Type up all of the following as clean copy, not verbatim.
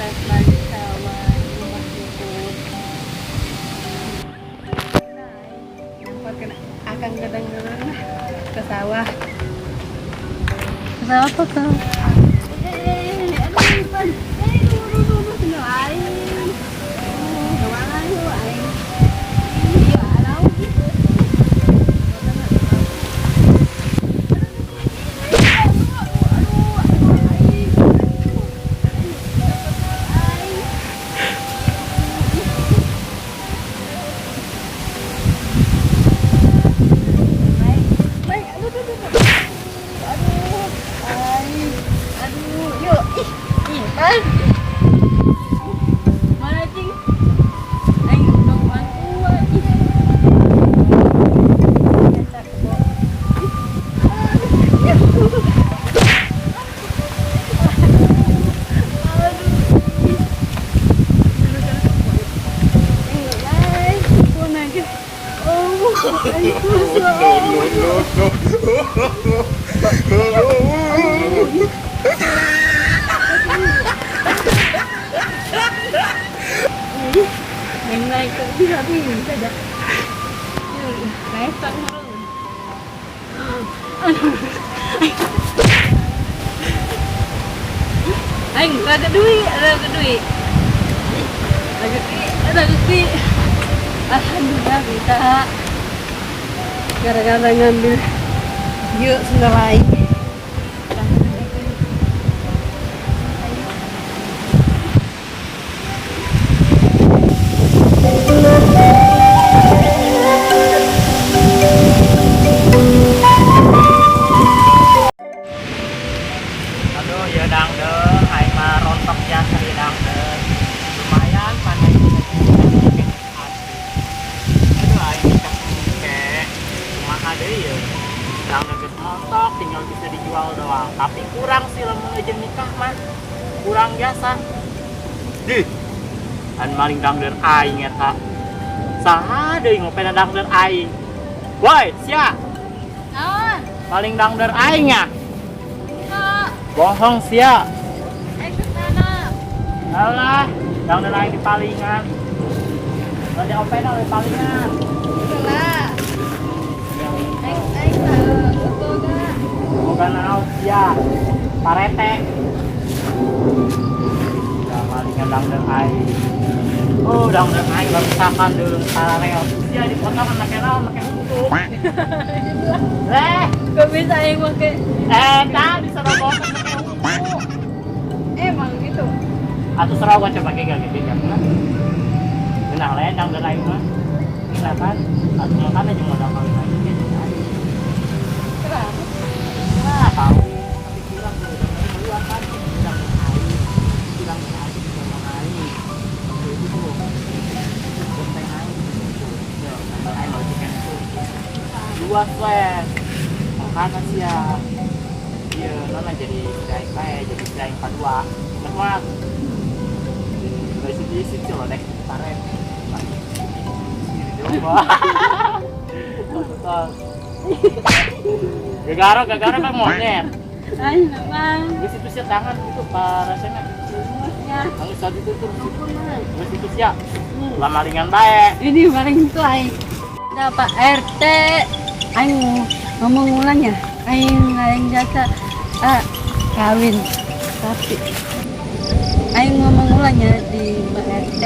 Pas balik sawah rumah jukut. Nah, kena akan kadang-kadang ke sawah. Ke sawah apa ke? Eh, aduh, Pan. Eh, aduh, aduh, aduh, aduh, aing. Oh, kemana yuk, aing? Iya, aduh, gitu. Aduh, aduh, aing. Aing. Baik, baik, aduh, aduh, aduh, aduh, aing, aduh, yuk, ih, ih, Pan. Mana cing? Aing dong bantuan, ih. Biasa kebo. Ih, aduh, aduh, ih. Aduh, aduh, aduh, aduh. Oh, aing susah. No, no, no, no. Aduh, ih, yang naik ke bisa bisa aja. Naik tak. Aduh, aing raga duit, raga duit, raga duit, raga duit. Alhamdulillah bisa. Gara-gara ngambil yuk sendal aing. Aduh, ya dangdeur, aing mah rontok jasa ya dangdeur. Lumayan pandai bisa. Aduh, aing nikah engke. Kumaha deui ye. Dangdeur geus montok, tinggal bisa dijual doang. Tapi kurang sih lamun eujeun nikah mah. Kurang jasa. Dih. An maling dangdeur aing eta. Saha deui ngopena dangdeur aing? Woi, sia, Naon? Maling dangdeur aing ya? Kok? Bohong sia. Eh, ke sana. Alah, dangdeur aing di palingan. Lo opena di palingan. Lah. Aing aing tahu boga. Boga naon sia? Parete. Ya malingan dangdeur aing. Oh, dangdeur aing barusakan dulu paralel. Sia dipotong make naon, make untuk. Eh, Kok bisa aing make? Eh, tadi serogotan make untuk. Emang gitu. Atau serogot coba giga gitu ya. Nah, lain dangdeur aing mah. Nah kan, atau makan aja modal kawin aja gitu. Kenapa? Nah, tahu. Tapi kurang tuh, dangdeur dua kan, dangdeur aing. Kurang aing, kurang aing. Waktu itu tuh, bonteng aing gitu. Yo, dangdeur aing lojikan itu. Luas weh. Makana sia. Iya, nona jadi aing bae, jadi aing padua. Nikmat. Dari situ sih lo dek paren. Betul. Gegara, gegara kan monyet. Aing memang. Geus itu sia tangan itu parasena. Rumusnya. Nangis tadi itu tuh. Ampun, Mas. Geus itu sia. Lah malingan bae. Ini paling itu aing. Ada Pak RT. Aing ngomong ulang ya. Aing aing jasa ah, kawin. Tapi aing ngomong ulang ya di Pak RT.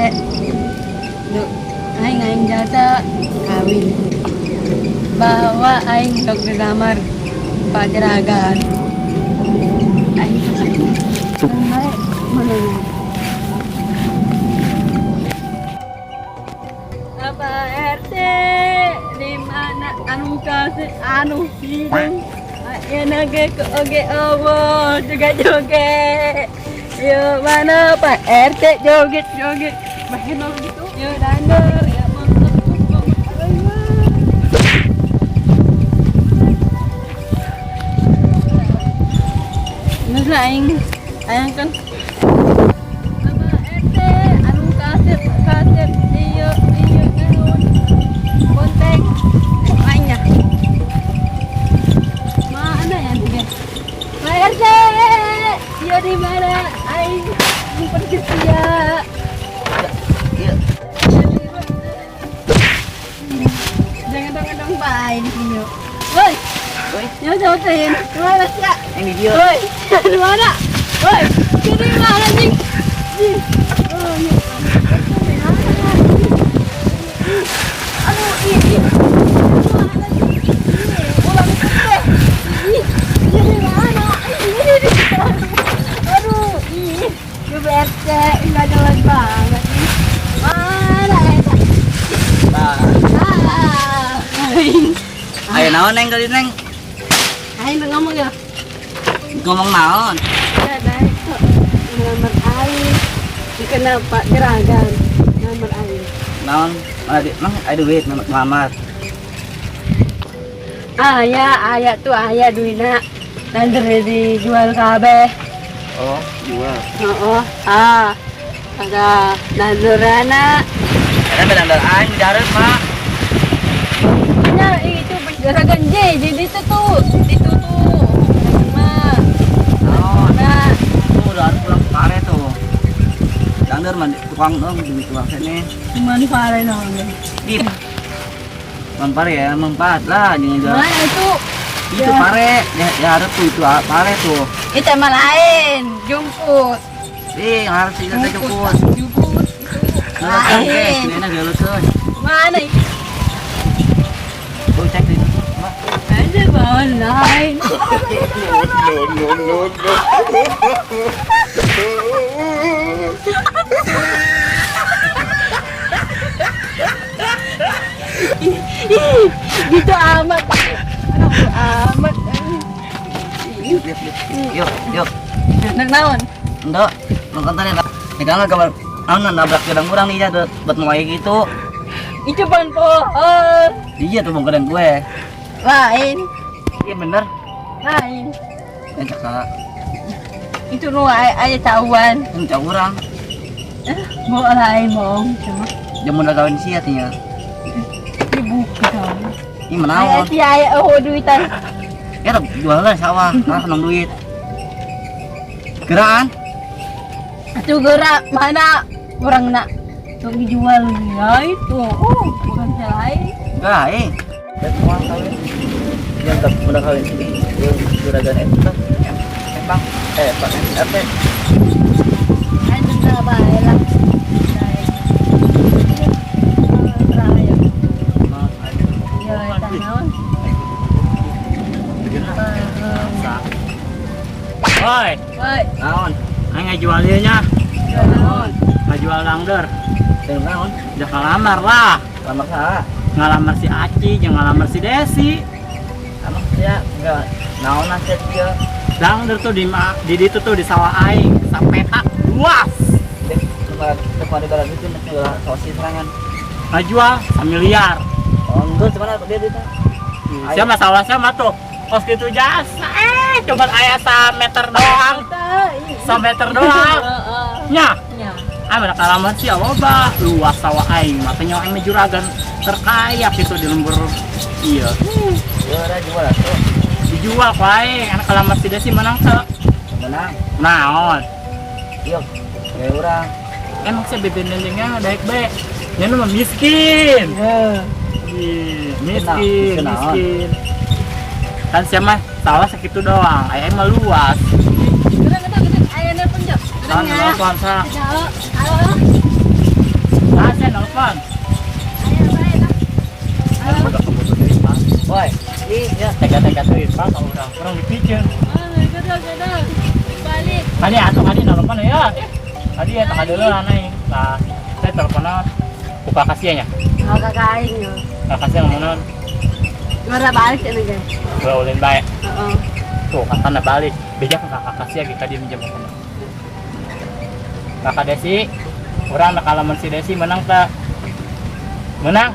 Duh, aing aing jasa kawin. Bahwa aing dok dilamar Pak Jeragan. Aing mana? Pak RT di mana anu kasih anu hidung ayeuna ge ke oge eueuh juga joget. Yuk mana Pak RT, joget joget bahenol gitu yuk dander ya mantap banget. Nggak aing aing kan Bapak RT anu kasep kasep iyo iyo naon bonteng aingnya mana ya dia Pak RT, iya di mana aing ngumpet ke sia. Jauh-jauhin. Mana sih ya? Yang di dieu. Woi, di mana? Woi, jadi mana nih? Ih, oh, iya. Aduh, ih, ih. Mana sih? Ih, ulang teh. Ih, jadi mana? Ih, aduh, ih. Lu BRT, nggak jelas banget nih. Mana eta? Nah, Ah. aya naon, Neng, tadi, Neng? Aing udah ngomong ya. Ngomong naon? Ya, baik kok. Ngelamar aing. Dikenal Pak Geragan. Ngelamar aing. Naon? Mana di, emang aya duit ngelamar? Aya, aya tuh aya duitna. Dan dari dijual kabeh. Oh, jual. Oh, ah. Ada dandurana. Eta bedandar aing di dareut mah. Nya itu Geragan J, di itu tuh, di itu tuh. Mah. Naon? Nah, Tuh udah harus pulang pare tuh. Dandar mah di tukang dong, di tukang sini. Cuman pare naon. Di Man pare ya, manfaat lah jangan jual. Mana itu? Itu Ya. pare, ya, ya harus tuh itu ah, pare tuh. Itu emang lain, jemput. Ih, harus itu teh cukup. Jemput itu. Nah, oke, Lain. ini geuleukeun. Mana itu? Tuh cek di itu tuh, Mbak. Ada bawa lain. No, no, no, no. Ih, gitu amat. Aduh, amat. Yuk, yuk, yuk. Yuk, yuk. Nak naon? Enggak, nonton tadi. Nih kan gambar anu nabrak gedang urang nih ya buat mau kayak gitu. Itu ban pohon. Iya tuh bongkaran gue. Lain, Iya bener. lain. Dan cakak, Itu nu aya cawan. ini cak urang. Eh, mau lain bohong cuma. Jamu udah kawin sih artinya. Dibuka. Ini Aya menawan. si aya oh duitan. Ya tuh jual lah sawah, karena senang duit. Gerakan? Atuh gerak mana orang nak tuh dijual ya itu. Oh, bukan lain. Enggak, eh. Dan uang kawin. Yang tak udah kawin ini, juragan itu tuh. Emang, eh, Pak RT. Ayo tentang bae lah. Terakhir. Ya, eta naon? Woi, Woi, Naon? aing ngajual ieu nya, jual naon? ngajual dangder. Dan naon? Udah ngelamar lah. Lamar saha? Ngalamar si Aci, jeung ngalamar si Desi. Emang dia enggak naon aja dia. Dangder tuh di ditu tuh di sawah aing, sapetak luas. Deh, tempat tempat di barat itu nek jual sosis serangan. Ngajual samiliar. Oh, enggak, cuman dia duitnya. Siapa sawah siapa tuh? Kos gitu jasa, eh cuman aya meter doang, meter doang. Nya, Nya. ah mana kalamar sih loba, luas sawah aing, makanya aing mah juragan terkaya gitu di lembur. Iya, Ya udah jual tuh. Dijual ku aing, anak kalamar si Desi menang teu? Menang. Naon? Iya. Kayak urang. Emang sih bebe nendengnya daek bae. Nya nu mah miskin. Ya. Ih, miskin, Miskin naon? miskin. Kan siapa sawah segitu doang, aing mah luas. Gedang, gedang, gedang. Ayo nelpon, Jok. Kan Gedang ya. nelpon sa. Halo, halo. Ah, saya nelpon. Ayo, bae lah. Halo. Woi, ih ya. Tega-tega tuh Pak, kalau urang urang dipikir. Ah, gedang, gedang. Balik. Tadi atuh tadi nelpon ya. Eh, tadi ya tengah dulu aneh. Nah, saya teleponan buka kasihnya. Oh, kakak aing yo. Kakak kasih ngomong naon? Juara balik cenah ge. Gua ulin bae. Heeh. Tuh, kakak balik. Beja ke kakak kasih lagi tadi minjem teman. Kakak Desi, urang nak kalaman si Desi menang tak? Menang?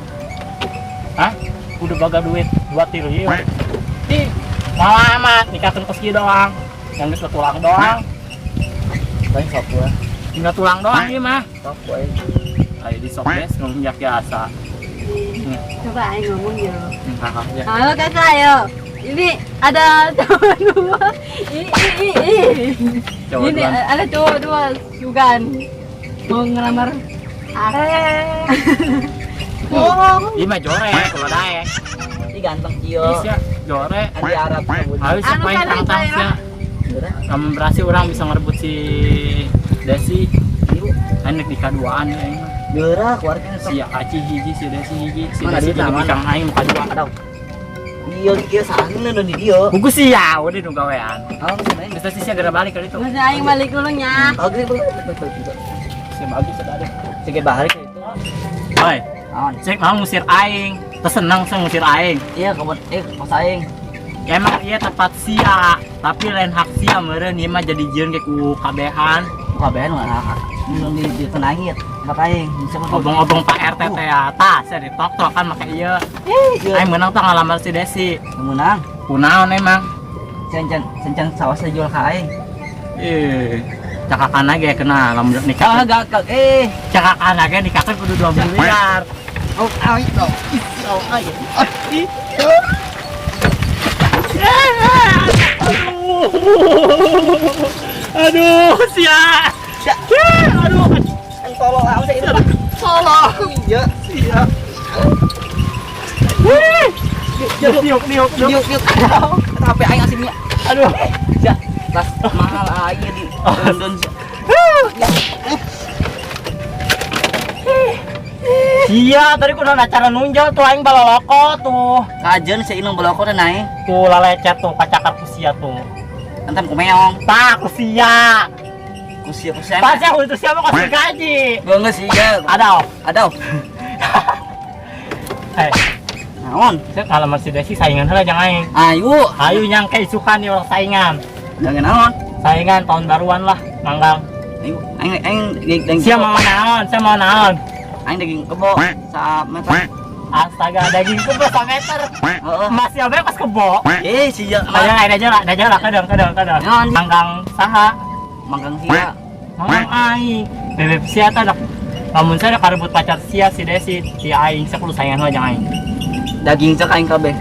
Hah? Udah baga duit 2 triliun. Ih, malah amat nikahkan ke si doang. Yang geus tulang doang. Paling sok gua. Tinggal tulang doang ieu mah. Sok gua. Ayo di sok des ngomong biasa. Coba aing ngomong yo. Kakak ya. Halo kakak yo. Ini ada cowok dua. Ih, ih, ih, ih. Cowok Ini dua. ada cowok dua sugan mau ngelamar. Ah. Oh. Ieu mah jore kalau daek. Ih ganteng kieu. Ih, sia jore. Di Arab. Ayo siapa Anu yang kan tantang itu ya. sia? Lamun berhasil orang bisa ngerebut si Desi. Aing di kaduaan ya aing mah. Geura keluarga sok. Si Aci hiji, si Desi hiji, si Mana Desi duitna, jadi mana? bikang aing nu kadua. Aduh. Iya, iya saha nu di dieu. Buku sia, udah nu gawean. Oh, sebenarnya. Geus teh sia geura balik ka ditu. Geus aing balik dulu nya. Oh, gini, boleh, boleh, boleh, boleh. Sia bagus ada ada. Sige bahari ka itu. Oi, Naon? cek mau ngusir aing. Teu seneng saya ngusir aing. Iya, kebun kos aing. Ya, emang iya tempat sia, tapi lain hak sia meureun ieu mah jadi jieun ge ku kabehan. Kabehan mah hak. Nu di di tenangit, tempat aing. Bisa mah. Obong-obong Pak RT teh ya. Tah, sia di tok-tok kan make ieu. Iya. Aing menang tah ngalamar si Desi. Menang. Kunaon emang? Cencan cencan sawah saya jual ka aing. Eh, cakakan ge kena lamun Ah, nikah. gak gak eh. Cakakan ge nikahkan kudu 2 miliar. Oh, ah, itu. Oh, ah, iya. Aduh. Aduh, sia. Sia. Aduh. Ang tolong aku saya itu. Tolong. Iya, iya. Wih. Diuk, diuk, diuk. Diuk, diuk. Tapi aing asih minyak. Aduh. Ya, tas mahal aing di London. Iya, tadi kudu acara nunjol tuh aing baloloko tuh. Kajeun si Inung baloloko teh naik. Tuh lalecet tuh kacakar kusia tuh. Entan kumeong. Tah kusia. Kusia kusia. Pasti aku itu siapa kasih gaji. Geus sih ya. Ada. Ada. Eh, Naon? saya kalau masih Desi saingan heula jangan aing. Ayo. Ayo nyangke isukan nih orang saingan. Jangan naon. Saingan tahun baruan lah, manggang. Ayo, aing aing daging. Siapa mau naon? Siapa mau naon? Aing daging kebo sa meter. Astaga, daging kebo sa meter. Heeh. Masih apa pas kebo? Eh, sia. Ayo, ayo aja lah, aja lah, kadang, kadang, kadang. Manggang saha? Manggang sia. Manggang aing. Bebek sia tah dak. Lamun saya karebut pacar sia si Desi, si aing sia kudu saingan heula jeung aing. Daging cek aing kabeh.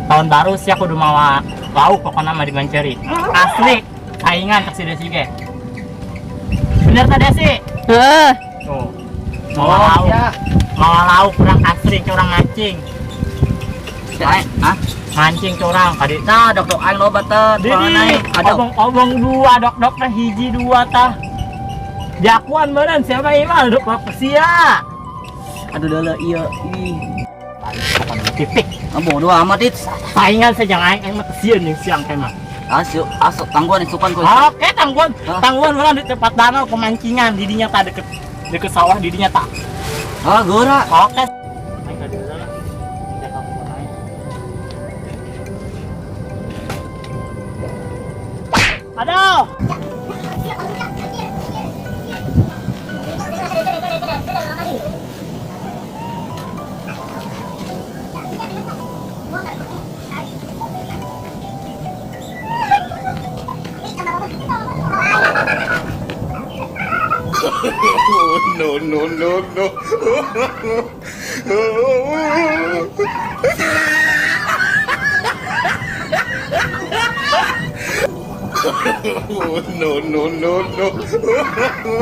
Tahun baru sia kudu mawa lauk pokokna mah di Manceri. Asli saingan cek si Desi ge. Bener tah Desi? Heeh. Tuh. Mawa lauk. Mawa lauk kurang asli curang mancing. Hah? Mancing curang tadi. Nah, dok-dok aing loba teh. Jadi, obong-obong dua, dok-dok teh hiji dua tah. Jakuan meureun siapa ieu mah dok-dok sia. Aduh deuleu ieu ih. Titik. Bodoh amat it. Saingan saja aing aing mah sieun jeung siang teh mah. Asyuk, asuk tangguhan isukan ku. Oke, tangguhan. Tangguhan urang di tempat danau pemancingan didinya tah deket deket sawah didinya tah. Ah, geura. Oke. Aing ka dieu lah. Aduh. No, no, no, no. No, no, no, no.